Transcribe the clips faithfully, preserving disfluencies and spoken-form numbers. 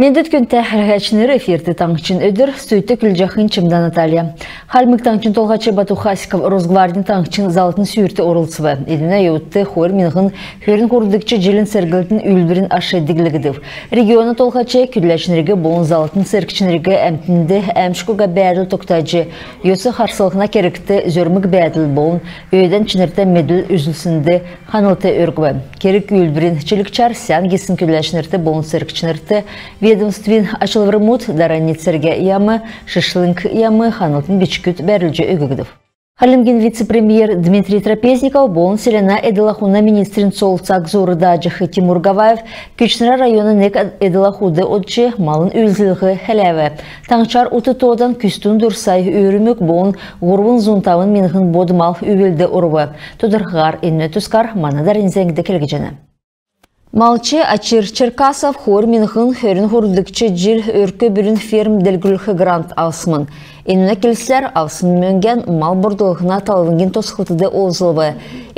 Мендвт, күндтә хәләһәчнр! Эфирт «Таңһчин өдр», студьд көдлҗәхнь Чимдә Наталья. Хальмг Таңһчин Толһач Бату Хасиков Росгвардин таңһчин залтин сүүрт орлцв. Энүнә йовудт хойр миңһн хөрн һурвдгч җилин церглтин үүлдврин аш диглгдв. Региона толһач көдләчнриг болн залтин цергчнриг әмтнд әәмшг уга бәәдл тогтаҗ, йос харслһна кергт зөрмг бәәдл болн өөдән чинртә медрл үзүлснд ханлт өргв. Керг-үүлдврин чилгчәр сән гисн көдләчнрт болн цергчнрт ведомствин ачлврмуд, дарани цергә ям, шишлң ям, ханлтын бичгүд бәрүлҗ өггдв. Хальмгин вице-премьер Дмитрий Трапезников болн селәнә эдл-ахун министрин цол цаг зуур дааҗах Тимур Гаваев Көтчнрә района нег эдл-ахуд одҗ, малын үүлзлһ хәләв. Таңһчар ут тоодан күстүн дурсай үүрмг болн һурвн зун тавн миңһн бод мал үвлд орв. Тодрхаһар энүнә тускар мана дарани зәңгд келгдҗәнә. Малч Ачир Черкасов хойр миңһн хөрн һурвдгч җил өрк-бүлин ферм делгрүлх грант авсмн. Энүнә келсәр, авсн мөңгән мал бордлһна талвңгин тосхлтд олзлв.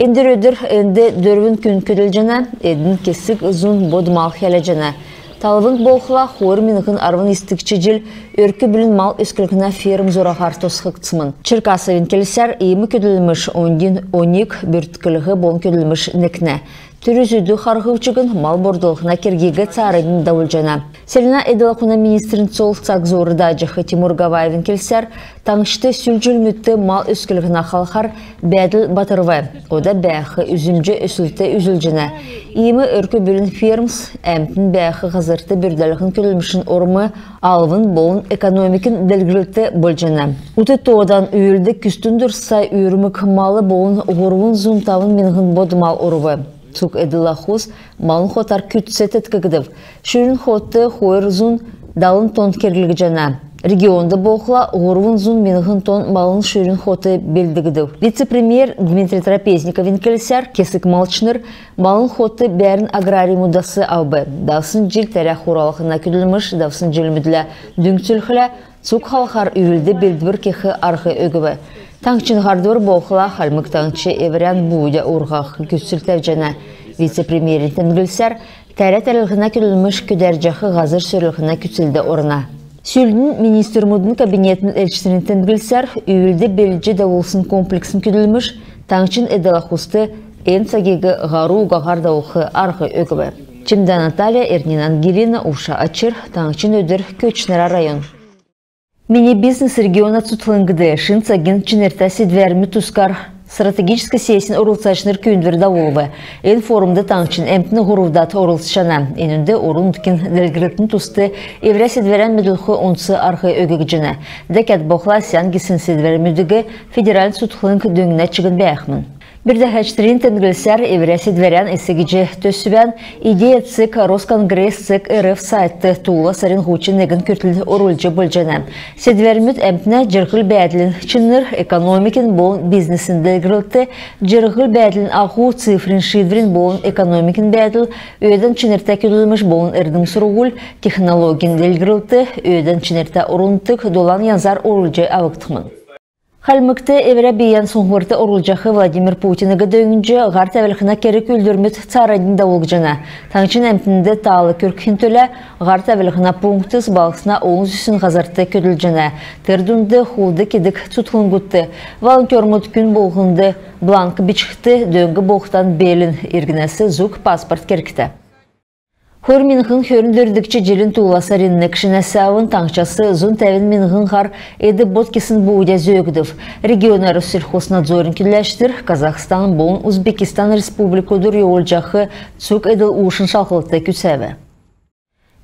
Эндр өдр энд дөрвн күн көдлҗәнә, эдн кесг зун бод мал хәләҗәнә. Талвң болхла хойр миңһн арвн йисдгч җил өрк-бүлин мал өсклһнә ферм зураһар тосхгдсмн. Черкасовин келсәр, иим көдлмш оньдин оньг бүртклһ болн көдлмш некнә. Түрү-зүдү харһв чигн, мал бордлһна кергиг цааранднь давулҗана. Селәнә эдл-ахун министрин цол цаг зуур дааҗах Тимур Гаваевин келсәр, таңһчд сүл җилмүдт мал өсклһнә халхар бәәдл батрв. Ода бәәх үзмҗ өслт үзүлҗәнә. Иим өрк-бүлин фермс әмтн бәәх һазрт бүрдәлһн көдлмшин орм алвн болн экономикин делгрлт болҗана. Ут тоодан үүлд күстүн дурсай үүрмг мал болн һурвн зун тавн миңһн бод мал орв. Цуг эдл-ахус малын хотар күцц теткгдв. Шүрүн хот хойр зун далн тонн керглгдҗәнә. Регионд болхла һурвн зун миңһн тонн малын шүрүн хот белдгдв. Вице-премьер Дмитрий Трапезниковин келсәр, кесг малчнр малын хот бәәрн аграрьмудас авв. Давсн җил тәрә хуралһна көдлмш давсн җилмүдлә дүңцүлхлә, цуг халхар үүлд белдвр кех арһ өгв. Таңһчин һардвр болхла, Хальмг Таңһч эврән буудя урһах күцл тәвҗәнә. Вице-премьерин темдглсәр, тәрә тәрлһнә көдлмш көдәрҗәх һазр сөрлһнә күцлд орна. Сүүлднь министрмүдин кабинетин элчнрин темдглсәр, үүлд белдҗ давулсн комплексн көдлмш таңһчин эдл-ахуст эн цагиг һару угаһар давулх арһ өгв. Чимдә Наталья, Эрнин Ангелина, Увша Ачир, «Таңһчин өдр», Көтчнрә район. «Мини бизнес» региона цутхлңд шин цагин чинртә седвәрмүд тускар стратегическ сессин орлцачнр күүндвр давулв. Эн форумд таңһчин әмтн һурвдад орлцҗана. Энүнд орн-нутгин делгрлтин туст эврә седвәрән медүлх онц арһ өггдҗәнә. Дәкәд болхла, сән гисн седвәрмүдиг федеральн цутхлң дөңнә чигн бәәхмн. Бүрдәһәчнрин темдглсәр, эврә седвәрән эс гиҗ төсвән идея цег Росконгресс цег РФ сайтд туула сарин һучн негн күртл орулҗ болҗана. Седвәрмүд әмтнә җирһл-бәәдлин чинр, экономикин болн бизнесин делгрлт, җирһл-бәәдлин аһу, цифрин шиидврин болн экономикин бәәдл, өөдән чинртә көдлмш болн эрдм-сурһуль, технологин делгрлт, өөдән чинртә орн-нутг долан янзар орулҗ авгдхмн. Хальмгт эврә бийән суңһврт орулҗах Владимир Путиниг дөңнҗ һар тәвлһнә керг-үүлдврмүд цааранднь давулгдҗана. Таңһчин әмтнд таал күргхин төлә һар тәвлһнә пунктс балһсна олн зүсн һазрт көдлҗәнә. Тер дунд хулд кедг цутхлңгудт. Волонтермуд күн болһнд бланк бичхд, дөң болхдан белн. Иргнәс зуг паспорт кергтә. Хойр миңһн хөрн дөрвдгч җилин туула сарин нег шинәс авн таңһчас зун тәвн миңһн һар эд-бод кесн буудя зөөгдв. Региона Россельхознадзорин көдләчнр Казахстан болн Узбекистан Республикудур йовулҗах цуг эдл-уушин шалһлт күцәв.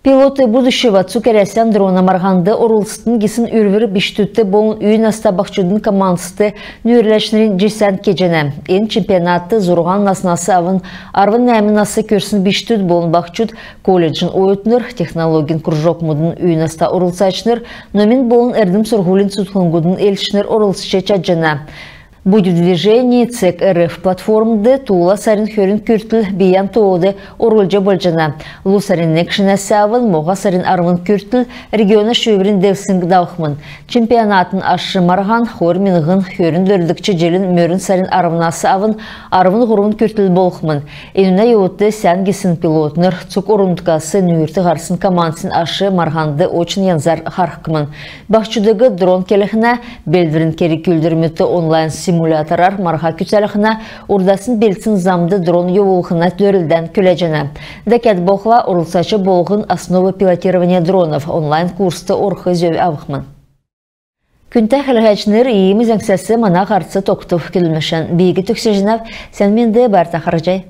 «Пилоты будущего» цуг Әрәсән дрона марһанд орлцтн гисн үрвр бичкдүдт болн үй наста баһчудын командст нүүрләчнрин җисән кеҗәнә. Эн чемпионатд зурһан наснас авн арвн нәәмн нас күрсн бичкдүд болн баһчуд, колледжин оютнр, технологин кружокмудын үй наста орлцачнр, номин болн эрдм-сурһулин цутхлңгудын элчнр орлцҗ чадҗана. Будь в движении цег РФ платформд туула сарин хөрн күртл бийән тоод орулҗ болҗана. Лу сарин нег шинәс авн моһа сарин арвн күртл региона шүүврин девсңг давхмн. Чемпионатын аш марһан хойр миңһн хөрн дөрвдгч җилин мөрн сарин арвнас авн арвн һурвн күртл болхмн. Энүнә йовудт сән гисн пилотнр цуг орн-нутгас нүүрт һарсн командсин аш марһанд очн янзар харһхмн. Баһчудыг дрон келһнә, белдврин керг-үүлдврмүдт онлайн симуляторар марһа күцәлһнә, урдаснь белдсн замд дрон йовулһна дөрлдән күләҗәнә. Дәкәд болхла орлцач болһн «Основы пилотирования дронов» онлайн курст орх зөв авхмн. Күндтә хәләһәчнр, иим зәңгсәс мана һарц тогтв. Көдлмшән би төгсәҗәнәв. Сән менд, байрта харһий.